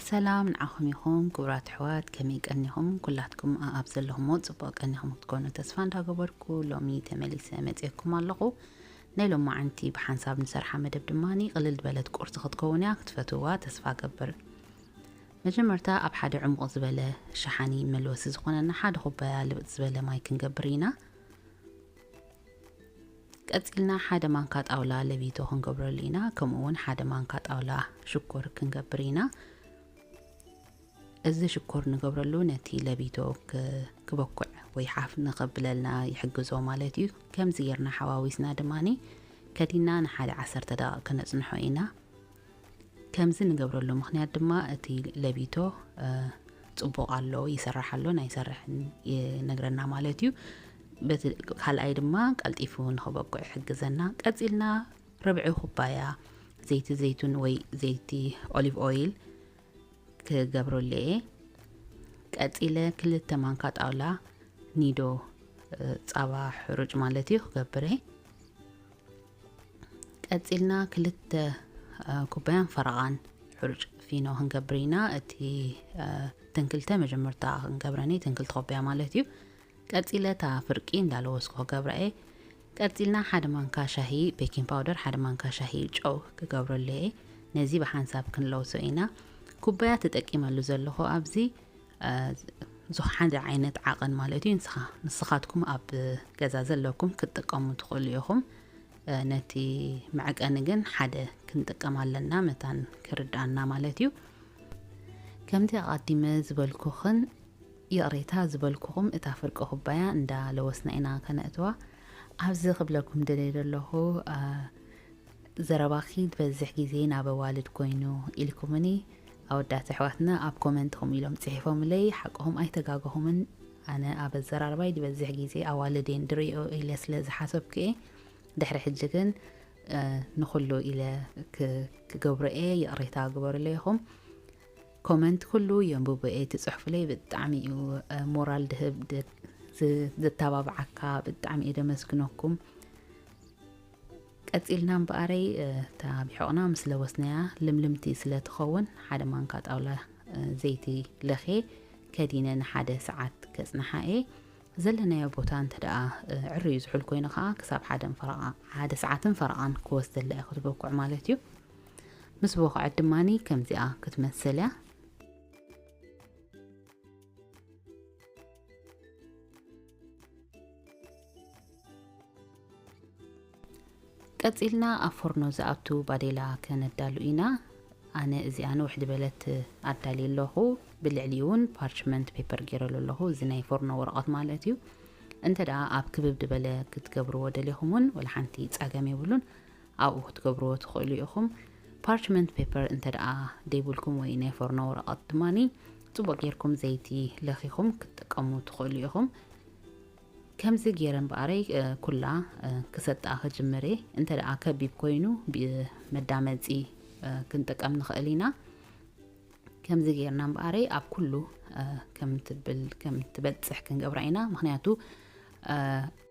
ሰላም ንዓኹም ይኹን ክቡራት ኣሕዋት፣ ከመይ ቀኒኹም? ኩላትኩም ኣኣብ ዘለኹምዎ ጽቡቕ ቀኒኹም ክትኮኑ ተስፋ እንዳገበርኩ፣ ሎሚ ተመሊሰ መጺኤኩም ኣለኹ። ናይ ሎማዓንቲ ብሓንሳብ ንሰርሓ መደብ ድማኒ ቅልል ዝበለት ቁርሲ ክትከውን እያ፣ ክትፈትውዋ ተስፋ እገብር። መጀመርታ ኣብ ሓደ ዕሙቕ ዝበለ ሸሓኒ መልወሲ ዝኾነና ሓደ ኩባያ ልብጥ ዝበለ ማይ ክንገብር ኢና። ቀጺልና ሓደ ማንካ ጣውላ ለቢቶ ክንገብረሉ ኢና። ከምኡ እውን ሓደ ማንካ ጣውላ ሽኮር ክንገብር ኢና። እዚ ሽኮር ንገብረሉ ነቲ ለቢቶ ክ-፣ ክበኩዕ ወይ ሓፍ ንኸብለልና ይሕግዞ ማለት እዩ። ከምዚ ጌርና ሓዋዊስና ድማኒ ከዲና ንሓደ ዓሰርተ ደቂቕ ከነጽንሖ ኢና። ከምዚ ንገብረሉ ምኽንያት ድማ እቲ ለቢቶ፣ እ፣ ጽቡቕ ኣሎ፣ ይሰርሕ ኣሎ፣ ኣይሰርሕን ይነግረና ማለት እዩ። በቲ ካልኣይ ድማ ቀልጢፉ ንኽበቁዕ ይሕግዘና። ቀጺልና ርብዒ ኩባያ ዘይቲ ዘይቱን ወይ ዘይቲ ኦሊቭ ኦይል ክገብረሉ እየ። ቀጺለ ክልተ ማንካ ጣውላ ኒዶ፣ እ፣ ጻባ ሕሩጭ ማለት እዩ ክገብር እየ። ቀጺልና ክልተ፣ እ፣ ኩባያን ፈረቓን ሕሩጭ ፊኖ ክንገብር ኢና። እቲ፣ እ፣ እተን ክልተ መጀመርታ ክንገብረን እየ፣ እተን ክልተ ኩባያ ማለት እዩ። ቀጺለ እታ ፍርቂ እንዳለወስኩ ክገብራ እየ። ቀጺልና ሓደ ማንካ ሻሂ ቤኪንግ ፓውደር፣ ሓደ ማንካ ሻሂ ጨው ክገብረሉ እየ። ነዚ ብሓንሳብ ክንለውሶ ኢና። ኩባያ ተጠቂመሉ ዘለኹ ኣብዚ፣ እ፣ ዝኾ-፣ ሓደ ዓይነት ዓቐን ማለት እዩ። ንስኻ-፣ ንስኻትኩም ኣብ ገዛ ዘለኩም ክትጥቀሙ ትኽእሉ ኢኹም። እ፣ ነቲ መዕቀኒ ግን ሓደ ክንጥቀም ኣለና፣ መታን ክርድኣና ማለት እዩ። ከምቲ ኣቐዲመ ዝበልኩኽን ይቕሬታ ዝበልኩኹም፣ እታ ፍርቂ ኩባያ እንዳለወስና ኢና ከነእትዋ። ኣብዚ ክብለኩም ደልየ ዘለኹ፣ እ፣ ዘረባኺ ዝበዝሕ ግዜ ናብ ኣዋልድ ኮይኑ ኢልኩምኒ፣ ኣወዳት ኣሕዋትና ኣብ ኮመንት ከምኡ ኢሎም ጽሒፎምለይ፣ ሓቅኹም ኣይተጋገኹምን። ኣነ ኣብ ኣዘራርባይ ዝበዝሕ ግዜ ኣዋልድ እየን ድርእዮ ኢለ ስለ ዝሓሰብኩ እየ። ድሕሪ ሕጂ ግን፣ እ፣ ንኹሉ ኢለ ክ-፣ ክገብሮ እየ፣ ይቕሬታ ግበሩለይ ኢኹም። ኮመንት ኩሉ የንብቦ እየ፣ ትጽሕፉለይ ብጣዕሚ እዩ፣ እ፣ ሞራል ድህብ፣ ድ-፣ ዝ-፣ ዘተባብዓካ ብጣዕሚ እየ ደመስግነኩም። ቀጺልና እምበኣረይ፣ እ፣ እታ ብሕቑና ምስ ለወስናያ ልምልምቲ ስለ ትኸውን፣ ሓደ ማንካ ጣውላ፣ እ፣ ዘይቲ ለኽየ ከዲነ ንሓደ ሰዓት ከጽንሓ እየ። ዘለናዮ ቦታ እንተ ደኣ፣ እ፣ ዕርዩ ዝሑል ኮይኑ ኸኣ ክሳብ ሓደን ፈረቓ-፣ ሓደ ሰዓትን ፈረቓን ክወስደላ እየ ክትበኩዕ ማለት እዩ። ምስ በኩዐት ድማኒ ከምዚኣ ክትመስል እያ። ቀጺልና ኣብ ፎርኖ ዝኣቱ ባዴላ ከነዳሉ ኢና። ኣነ እዚኣ ንውሕ ዝበለት ኣዳልየ ኣለኹ። ብልዕሊኡ እውን ፓርችመንት ፔፐር ገይረሉ ኣለኹ። እዚ ናይ ፎርኖ ወረቐት ማለት እዩ። እንተ ደኣ ኣብ ክብብ ዝበለ ክትገብርዎ ደሊኹም እውን ወላ ሓንቲ ጸገም የብሉን። ኣብኡ ክትገብርዎ ትኽእሉ ኢኹም። ፓርችመንት ፔፐር እንተ ደኣ ደይብልኩም ወይ ናይ ፎርኖ ወረቐት ድማኒ ጽቡቕ ጌርኩም ዘይቲ ለኺኹም ክትጥቀሙ ትኽእሉ ኢኹም። ከምዚ ገይረ እምበኣረይ፣ እ፣ ኩላ፣ እ፣ ክሰጥኣ ክጅምር እየ። እንተ ደኣ ከቢብ ኮይኑ ብመዳመጺ፣ እ፣ ክንጥቀም ንኽእል ኢና። ከምዚ ጌርና እምበኣረይ ኣብ ኩሉ፣ እ፣ ከም ትብል፣ ከም ትበጽሕ ክንገብራ ኢና። ምኽንያቱ፣ እ፣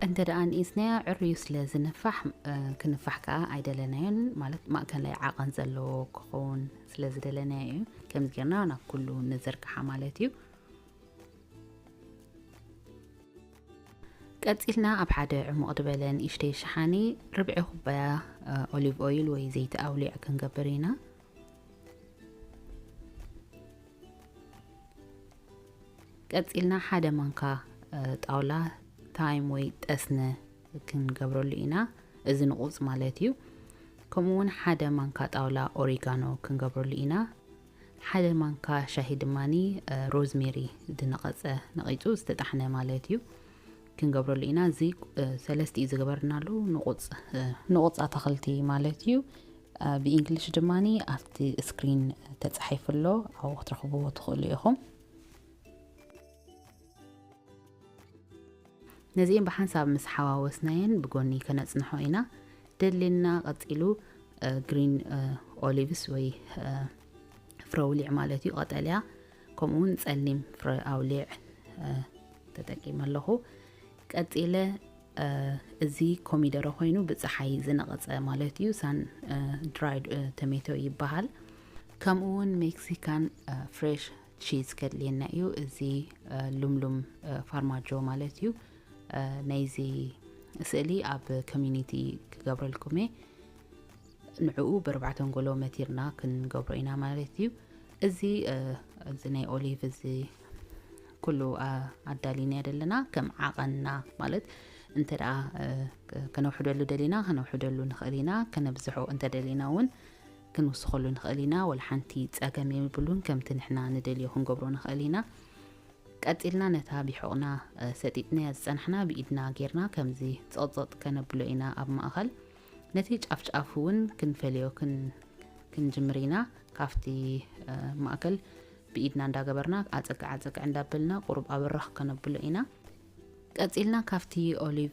እንተ ደኣ ንኢስናያ ዕርዩ ስለ ዝንፋሕ፣ እ፣ ክንፋሕ ከኣ ኣይደለናዮን። ማለት ማእከላይ ዓቐን ዘለዎ ክኸውን ስለ ዝደለናዮ እዩ። ከምዚ ጌርና ናብ ኩሉ ንዝርግሓ ማለት እዩ። ቀጺልና ኣብ ሓደ ዕሙቕ ዝበለ ንእሽተይ ሸሓኒ ርብዒ ኩባያ፣ እ፣ ኦሊቭ ኦይል ወይ ዘይቲ ኣውሊዕ ክንገብር ኢና። ቀጺልና ሓደ ማንካ፣ እ፣ ጣውላ ታይም ወይ ጠስነ ክንገብረሉ ኢና። እዚ ንቑጽ ማለት እዩ። ከምኡ እውን ሓደ ማንካ ጣውላ ኦሪጋኖ ክንገብረሉ ኢና። ሓደ ማንካ ሻሂ ድማኒ፣ እ፣ ሮዝሜሪ ዝነቐጸ ነቒጹ ዝተጣሕነ ማለት እዩ። ክንገብረሉ ኢና። እዚ፣ እ፣ ሰለስቲኡ ዝገበርናሉ ንቑጽ፣ እ፣ ንቑጽ ኣታኽልቲ ማለት እዩ። እ፣ ብኢንግሊሽ ድማኒ ኣብቲ ስክሪን ተጻሒፉ ኣሎ፣ ኣብኡ ክትረኽብዎ ትኽእሉ ኢኹም። ነዚኤን ብሓንሳብ ምስ ሓዋወስናየን ብጎኒ ከነጽንሖ ኢና። ደድልየና ቀጺሉ፣ እ፣ ግሪን፣ እ፣ ኦሊቭስ ወይ፣ እ፣ ፍረ ኣውሊዕ ማለት እዩ፣ ቀጠልያ፣ ከምኡ እውን ጸሊም ፍረ ኣውሊዕ፣ እ፣ ተጠቂመ ኣለኹ። ቀጺለ፣ እ፣ እዚ ኮሚደረ ኮይኑ ብጸሓይ ዝነቐጸ ማለት እዩ፣ ሳን፣ እ፣ ድራይድ፣ እ፣ ተሜቶ ይበሃል። ከምኡ እውን ሜክሲካን ፍሬሽ ቺዝ ከድልየና እዩ። እዚ ሉምሉም ፋርማጆ ማለት እዩ። ናይዚ ስእሊ ኣብ ኮሚኒቲ ክገብረልኩም እየ። ንዕኡ ብርባዕተ ጎሎ መቲርና ክንገብሮ ኢና ማለት እዩ። እዚ እዚ ናይ ኦሊቭ እዚ ኩሉ ኣዳሊና ዘለና ከም ዓቐንና ማለት እንተ ደኣ ከነውሕደሉ ደሊና ከነውሕደሉ ንኽእል ኢና። ከነብዝሖ እንተ ደሊና እውን ክንውስኸሉ ንኽእል ኢና። ወላ ሓንቲ ጸገም የብሉን። ከምቲ ንሕና ንደልዮ ክንገብሮ ንኽእል ኢና። ቀጺልና ነታ ቢሑቕና ሰጢጥናያ ዝጸናሕና ብኢድና ጌርና ከምዚ ጸቕጸቕ ከነብሎ ኢና ኣብ ማእኸል። ነቲ ጫፍጫፍ እውን ክንፈልዮ ክንጅምር ኢና። ካብቲ ማእከል ብኢድና እንዳገበርና ዓጸቂ ዓጸቂ እንዳበልና ቁሩብ ኣብራኽ ከነብሎ ኢና። ቀጺልና ካብቲ ኦሊቭ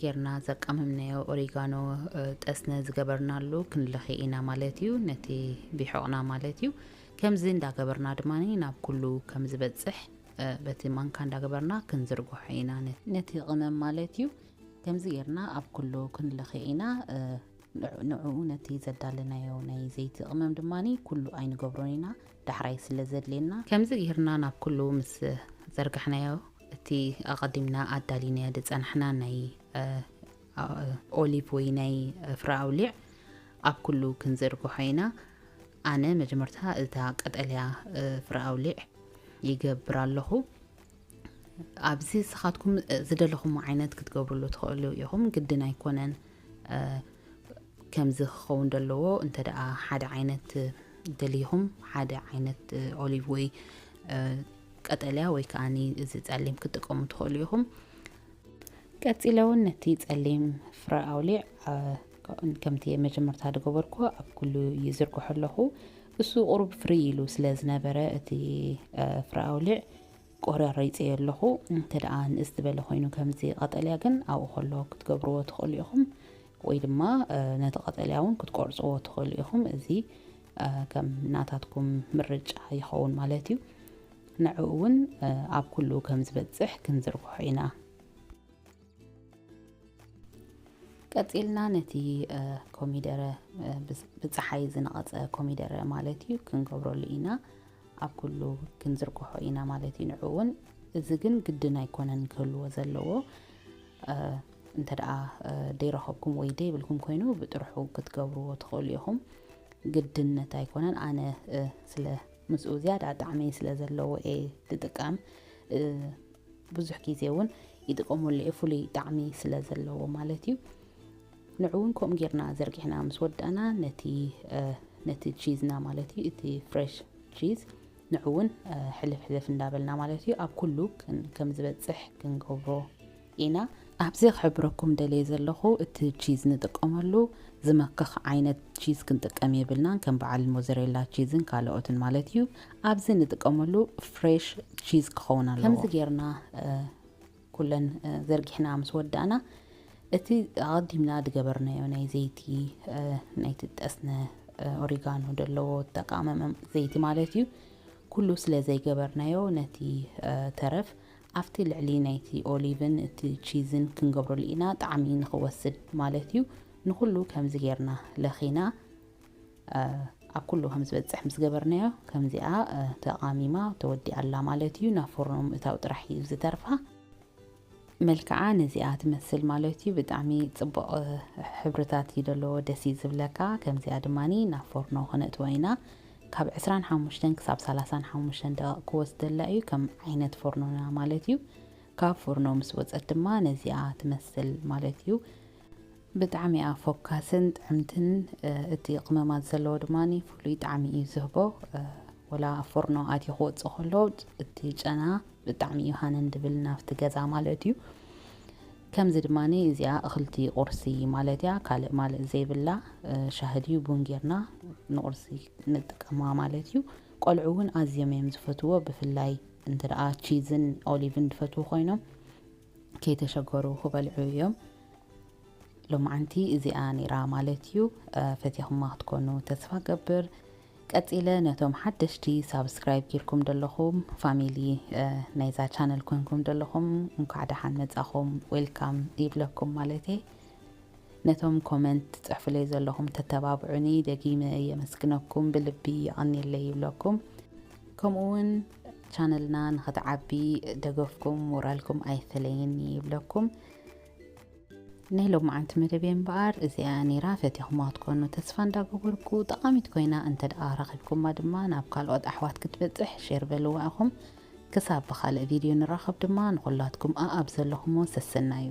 ጌርና ዘቃመምናዮ ኦሪጋኖ ጠስነ ዝገበርናሉ ክንለኺ ኢና ማለት እዩ። ነቲ ቢሖቕና ማለት እዩ። ከምዚ እንዳገበርና ድማ ናብ ኩሉ ከም ዝበጽሕ በቲ ማንካ እንዳገበርና ክንዝርግሖ ኢና ነቲ ቅመም ማለት እዩ። ከምዚ ጌርና ኣብ ኩሉ ክንለኺ ኢና። ንዕኡ ነቲ ዘዳለናዮ ናይ ዘይቲ ቅመም ድማ ኩሉ ኣይንገብሮን ኢና፣ ዳሕራይ ስለ ዘድልየና። ከምዚ ጌርና ናብ ኩሉ ምስ ዘርጋሕናዮ፣ እቲ ኣቐዲምና ኣዳሊናዮ ዝጸናሕና ናይ ኦሊቭ ወይ ናይ ፍረ ኣውሊዕ ኣብ ኩሉ ክንዝርግሖ ኢና። ኣነ መጀመርታ እታ ቀጠልያ ፍረ ኣውሊዕ ይገብር ኣለኹ። ኣብዚ ንስኻትኩም ዝደለኹም ዓይነት ክትገብርሉ ትኽእሉ ኢኹም። ግድን ኣይኮነን ከምዚ ክኸውን ዘለዎ። እንተ ደኣ ሓደ ዓይነት ደሊኹም ሓደ ዓይነት ኦሊቭ ወይ ቀጠልያ ወይ ከዓኒ እዚ ጸሊም ክትጥቀሙ ትኽእሉ ኢኹም። ቀጺለ እውን ነቲ ጸሊም ፍረ ኣውሊዕ ከምቲ መጀመርታ ዝገበርኩ ኣብ ኩሉ ይዝርግሖ ኣለኹ። እሱ ቁሩብ ፍርይ ኢሉ ስለ ዝነበረ እቲ ፍረ ኣውሊዕ ቆራሪጸዮ ኣለኹ። እንተ ደኣ ንእስ ዝበለ ኮይኑ ከምዚ ቀጠልያ ግን ኣብኡ ከሎ ክትገብርዎ ትኽእሉ ኢኹም፣ ወይ ድማ ነቲ ቀጠልያ እውን ክትቆርጽዎ ትኽእሉ ኢኹም። እዚ ከም ናታትኩም ምርጫ ይኸውን ማለት እዩ። ንዕኡ እውን ኣብ ኩሉ ከም ዝበጽሕ ክንዝርግሖ ኢና። ቀጺልና ነቲ ኮሚደረ ብጸሓይ ዝነቐጸ ኮሚደረ ማለት እዩ ክንገብረሉ ኢና። ኣብ ኩሉ ክንዝርግሖ ኢና ማለት እዩ። ንዕኡ እውን እዚ ግን ግድን ኣይኮነን ክህልዎ ዘለዎ። እንተ ደኣ ደይረኸብኩም ወይ ደይብልኩም ኮይኑ ብጥርሑ ክትገብርዎ ትኽእሉ ኢኹም። ግድነት ኣይኮነን። ኣነ ስለ ምስኡ ዝያዳ ጣዕሚ ስለ ዘለዎ እየ ዝጥቀም። ብዙሕ ግዜ እውን ይጥቀመሉ እየ፣ ፍሉይ ጣዕሚ ስለ ዘለዎ ማለት እዩ። ንዑ እውን ከምኡ ጌርና ዘርጊሕና ምስ ወዳእና ነቲ ነቲ ቺዝና ማለት እዩ፣ እቲ ፍሬሽ ቺዝ ንዑ እውን ሕልፍ ሕልፍ እንዳበልና ማለት እዩ ኣብ ኩሉ ከም ዝበፅሕ ክንገብሮ ኢና። ኣብዚ ክሕብረኩም ደልየ ዘለኹ እቲ ቺዝ ንጥቀመሉ ዝመክኽ ዓይነት ቺዝ ክንጥቀም የብልናን፣ ከም በዓል ሞዘሬላ ቺዝን ካልኦትን ማለት እዩ። ኣብዚ ንጥቀመሉ ፍሬሽ ቺዝ ክኸውን ኣለዎ። ከምዚ ጌርና ኩለን ዘርጊሕና ምስ ወዳእና፣ እቲ ኣቐዲምና ዝገበርናዮ ናይ ዘይቲ፣ ናይቲ ጠስነ፣ ኦሪጋኖ ዘለዎ ተቃመመ ዘይቲ ማለት እዩ፣ ኩሉ ስለ ዘይገበርናዮ፣ ነቲ ተረፍ ኣብቲ ልዕሊ ናይቲ ኦሊቭን እቲ ቺዝን ክንገብረሉ ኢና፣ ጣዕሚ ንኽወስድ ማለት እዩ። ንኹሉ ከምዚ ጌርና ለኺና፣ ኣብ ኩሉ ከም ዝበፅሕ ምስ ገበርናዮ፣ ከምዚኣ ተቓሚማ ተወዲኣ ኣላ ማለት እዩ። ናብ ፎርኖ ምእታው ጥራሕ እዩ ዝተርፋ። መልክዓ ነዚኣ ትመስል ማለት እዩ። ብጣዕሚ ፅቡቕ ሕብርታት እዩ ዘለዎ፣ ደስ እዩ ዝብለካ። ከምዚኣ ድማ ናብ ፎርኖ ክነእትዎ ኢና። ካብ ዕስራን ሓሙሽተን ክሳብ ሰላሳን ሓሙሽተን ደቂቕ ክወስደላ እዩ፣ ከም ዓይነት ፎርኖና ማለት እዩ። ካብ ፎርኖ ምስ ወፀት ድማ ነዚኣ ትመስል ማለት እዩ። ብጣዕሚ እያ ፎካስን ጥዕምትን። እቲ ቅመማት ዘለዎ ድማ ፍሉይ ጣዕሚ እዩ ዝህቦ። ወላ ፎርኖ ኣትዩ ክወፅእ ከሎ እቲ ጨና ብጣዕሚ እዩ ሃነን ድብል ናብቲ ገዛ ማለት እዩ። ከምዚ ድማ እዚኣ እኽልቲ ቁርሲ ማለት እያ፣ ካልእ ማልእ ዘይብላ። ሻሂ ድዩ ቡን ጌርና ንቁርሲ ንጥቀማ ማለት እዩ። ቆልዑ እውን ኣዝዮም እዮም ዝፈትዎ፣ ብፍላይ እንተ ደኣ ቺዝን ኦሊቭን ዝፈትዉ ኮይኖም ከይተሸገሩ ክበልዑ እዮም። ሎማዓንቲ እዚኣ ነይራ ማለት እዩ። ፈቲኹማ ክትኮኑ ተስፋ ገብር። ቀጺለ ነቶም ሓደሽቲ ሳብስክራይብ ጌርኩም ዘለኹም ፋሚሊ ናይዛ ቻነል ኮንኩም ዘለኹም፣ እንኳዕ ደሓን መጻኹም፣ ዌልካም ይብለኩም ማለት እየ። ነቶም ኮመንት ትጽሕፉለይ ዘለኹም ተተባብዑኒ ደጊመ የመስግነኩም፣ ብልቢ የቐንየለይ ይብለኩም። ከምኡ እውን ቻነልና ንኽትዓቢ ደገፍኩም ሞራልኩም ኣይፈለየኒ ይብለኩም። ናይ ሎማዓንቲ መደብ እምበኣር እዚኣ ነይራ። ፈቲኹማ ክትኮኑ ተስፋ እንዳገበርኩ፣ ጠቓሚት ኮይና እንተ ደኣ ረኺብኩማ ድማ ናብ ካልኦት ኣሕዋት ክትበጽሕ ሼር በልዋ ኢኹም። ክሳብ ብኻልእ ቪድዮ ንራኸብ ድማ ንኹላትኩም ኣኣብ ዘለኹሞ ሰሰናዩ።